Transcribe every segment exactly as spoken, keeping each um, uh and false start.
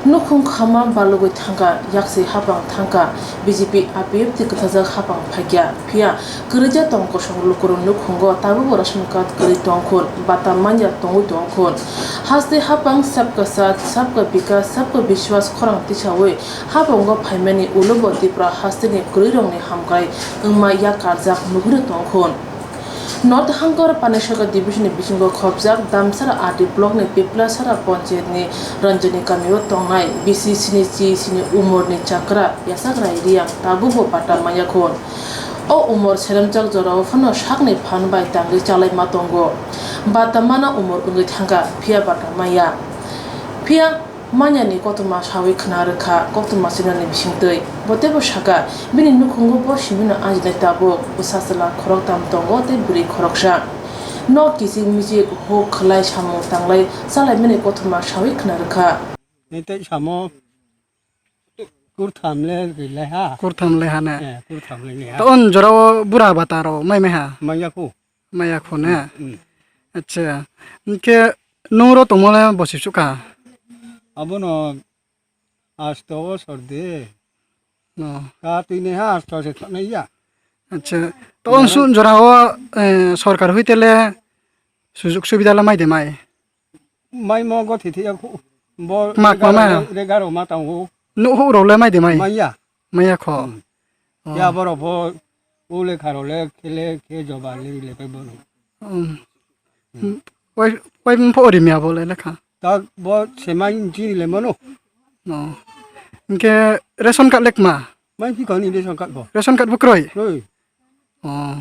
Nukhung khama balugwi thangkha, yaksi hapang thangkha, B J P I P F T kwthajak hapang phaikha, phiya kwrwija tong kosong lukurok nukhungo tabukbo ration card kwrwi tongkhun, bata manya tongwi tongkhun. Haste hapang sabka saath, sabka bikas, sabka biswas khorang tisawi hapango phaimani ulobo Tripura hasteni kwrwirokni hamkrai wngma yak karjak nugwino tongkhun. North Hangkor Panisagar Division ni bisingo khopjak Damsara R D block ni Piplasara Panchayat ni Ranjani kamio tongnai bisi sini chi sini umor ni chakra Yachakrai Reang tabukbo bata manya khun. O umor seremjak jorao phano sakni phan bai tangwi chalaima tongo. Bata mana umor wngwi thangkha, phiya bata maya. Phiya Manyani koktwma sawi khna rwkha, koktwma sinani bisingtwi. Bo teibo sakha, bini nukhungo bo simino ajinai tabuk, bwsa chwla khoroktham tongo tei bwrwi khoroksa. Nok kichik michik huk khwlai samung tanglai chalaimani koktwma sawi khna rwkha. Ni tei samo kurtham le gilai ha. Kurtham le ha ne? Eh, kurtham le ni ha. To on jorao bura bata ro mai mai ha? Manya khu. Maya khone. Mm. Acha. Hwnkhe nungro tongmole bosi sukha? Abono asto bosor de. No. Ka twi ne ha asto se thoknai ya. Acha. To on sun jora o, eh, sorkar hoitele sujug subida la mai de mai. Mai mo go thithia khu. Bo Mak ma ma. Regaro ma tango. No ho ro le mai de mai. Maya. Maya kho. Hmm. Oh. Ya borok bo ule kharo le khele khe joba le le kai borok. Um. Hmm. Wai, wai bung pho ori mia bo le lekha. Ta bo semai jini le mano. No. Hwnkhe ration card lekma? Mai phi koni ration card bo. Ration card bo kroi? Kroi. Oh.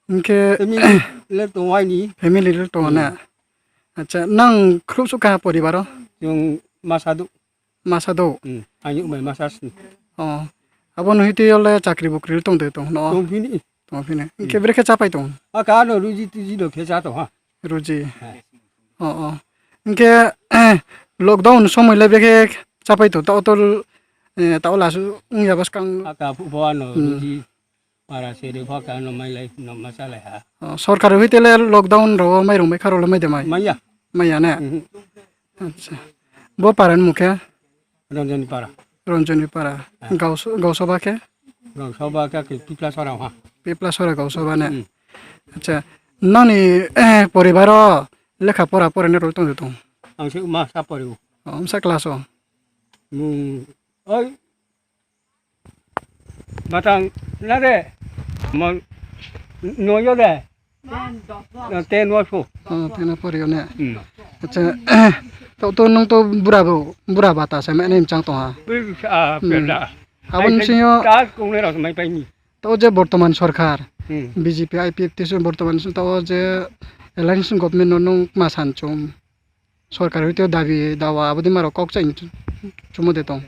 Hwnkhe family le tong wai ni. Family le tong na. Hmm. Acha, nang khrup sukha poribaro? Yung masa du. Masa do? Hmm, ang yuk mai masa sni. Oh. Abo no hiti yole chakri bukri tong de tong no? Tong phini. Tong phini. Hmm. Ke brekhe chapai tong? A ka no ruji tuji no khe cha to ha. Ruji. Ha. Oh, oh. Hwnkhe lockdown somoi le brekhe chapai to, ta otol, eh, ta ola su wngya bas kang. A ka phu bo ano Hmm. Ruji. Para seri pho ka no mai lai, no ma cha lai ha. Oh, sorkar hui tele lockdown ro mai rung mai kharo le mai de mai? Maya. Maya ne? Mhm. Acha. Bo para ni mukhe? Ranjani para. Ranjani para. Ah. Gauso-, Gausoba khe? Gausoba khe ke Pipla Sora ha. Pipla Sora Gausoba ne? Hmm. Acha. Nani, eh, poribaro lekha pora pora ne rol tong tong? Ang se ma sa pori. Oh, sa class o? Mung, oi, Batang na de. Mo no yo de. Ten wa su. Oh, ten wa pori yo ne. Hmm. Acha. To, to nung to bura bo, bura bata se me nem chang to ha. Ui, a, Hmm. Pela. Abon Ai, sing yo ta kung le ras mai pai ni. To je bortoman sorkar. Hmm. B J P I P F T se bortoman to je alliance government no nung ma san chum. Sorkar hoite dabi dawa abodi maro kok chain chumo de tong.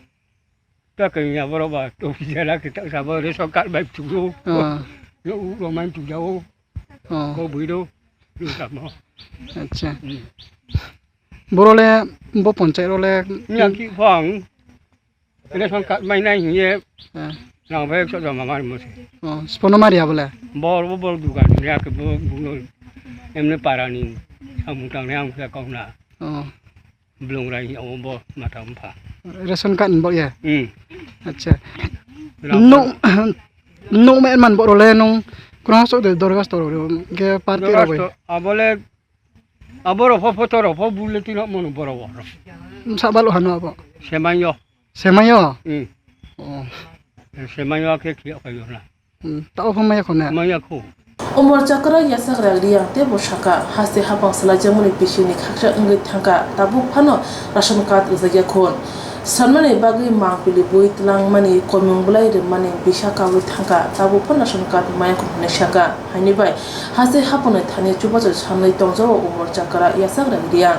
Ta kanya borok ba to pijala kita sabo ration card bai tujo. Ah. Yo u ro mai tujao. Ah. Ko buido. Lu samo. Acha. Hmm. Boro le bo ponchai ro le. Nya ki phang. Ration card mai nai hiye. Ah. Nang bai so jama mar mo se. Oh, spono mari abole. Bor bo bor dukan ya ke bo buno. Emne parani. Samung tang ne ang kya kong na. Oh. Blung rai hiya bo mata umpha. Ration card ni bo ya? Hmm. Acha. Ram No, no me man boro le nung. Kurang sok de dorgas to ro. Ke party ro Dorgas bai. To, abole, aboro pho photo ro pho bule tino mono boro boro. Sa balo hano abo. Semayo. Semayo? Hmm. Oh. Semayo ke kiya kayo na. Hmm, ta o pho maya khone? Maya kho. Umor chakra Yachakrai Reang teibo sakha, haste hapang salaijakmani bisingni khaksa wngwi thangkha, tabuk phano ration card rwjakya khun. Sanmani bagwi mangpili bui twlangmani komung bwlai rwmani bisa kaui thangkha, tabuk phano ration card maya khun hwnwi sakha. Haini bai haste hapangni thani chubachu sanwi tongjago umor chakra Yachakrai Reang.